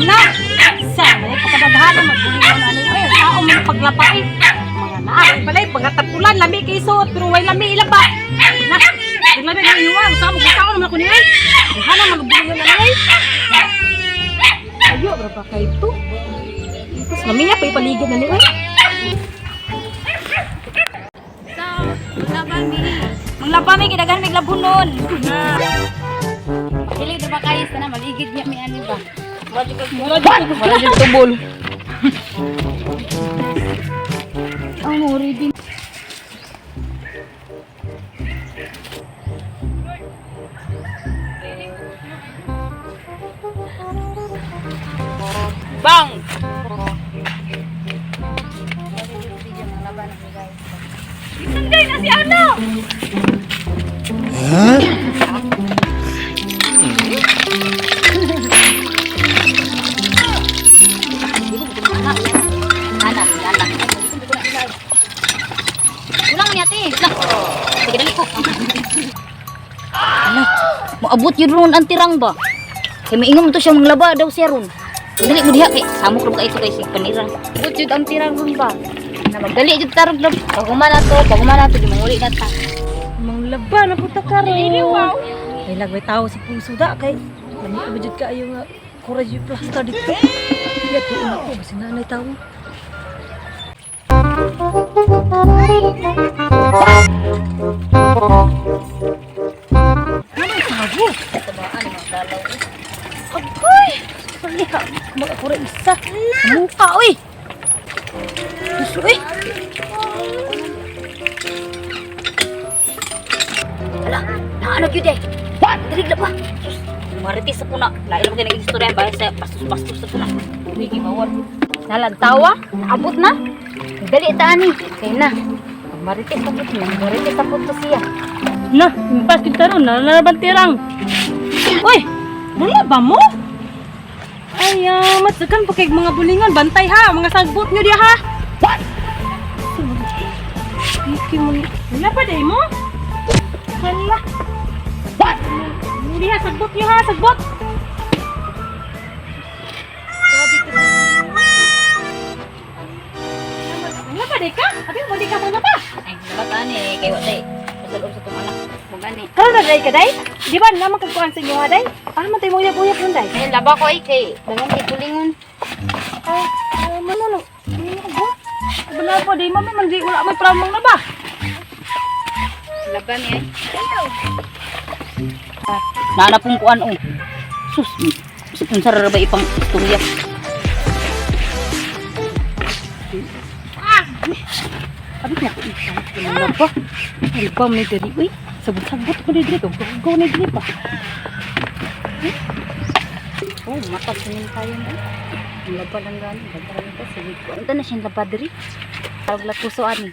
Na! Sana eh, pagkadaghan magbulingon na ni. Ay, tao man paglapa eh. Mga naa, balay pagkatapulan lami kay suot pero way lami ila ba. Na, lami kay iwa, sa mo gusto naman ako ni ay. Daghan magbulingon na ni. Ayo, berapa kay to? Tapos lami niya pa ipaligid na ni oy. So, manglaba mi. Manglaba mi kay daghan mig labunon. Dili do ba kayo sana maligid niya mi ani ba. Wala jud tubol. Ang already. Bang! Sunday na si ano? Anak, anak. Kulang niya, ate. Lah. Sige, dali ko. Ala, moabot yun ron ang tirang ba? Kay maingon mo to siya manglaba daw siya ron. Dali mo diha kay samok ra ba kay ito kay sig panira. Abot jud ang tirang ron ba? Na magdali jud tarog na paghuman na to, paghuman na to di manguli na ta. Manglaba na puta karon. Ay lagway tao sa puso da kay lami ba jud kaayo nga courage yung plaster dito. Ya tuon ako basi nanay tao. Nanay tao. Tabaan mga dalaw. Agoy! Pali ka, mag-akura isa. Sa Mukha, uy! Gusto, uy! Ala, naano gyud eh. What? Dili na ba? Sus, marites sa puna. Lain mo kay nag-istorya ba sa bastos-bastos sa puna. Uy, gimawar. Nalagtawa, naabot na. Dali ta ani. Kay na. Marites sa puna, marites sa to siya. Na, impas kita ron, nalalaban tirang. Uy! Wala ba mo? Ay, matsakan pa kay mga bulingon. Bantay ha, mga sagbot nyo diya ha. What? Iki mo ni. Wala pa day mo? Hala. What? Hindi ha, sagbot nyo ha, sagbot. Grabe ka. Wala pa day ka? Abi mo di ka muna pa. Ay, dapat ani kay wa tay. Pasulom sa tong anak. Mong ani. Karon na day ka day? Di ba naman kagkuan sa inyo ha day? Ah, man tayo mga uyap day. Ay laba ko ay kay dagan kay tulingon. Ay, ay, mano no. Ano ba? Wala pa di mami man di wala may pramong na ba? Laba mi ay. Naana pong kuan oh. Sus, unsa ra ba ipang istorya? Abi na ko isa. Wala ba? Ay ba may diri uy. Sabot-sabot ko ni diri go. Go ni diri pa. Oh, mata sunin tayo mo. Ang laba lang gani, laba lang to. Sige, kuan na siyang laba diri. Tawag la puso ani.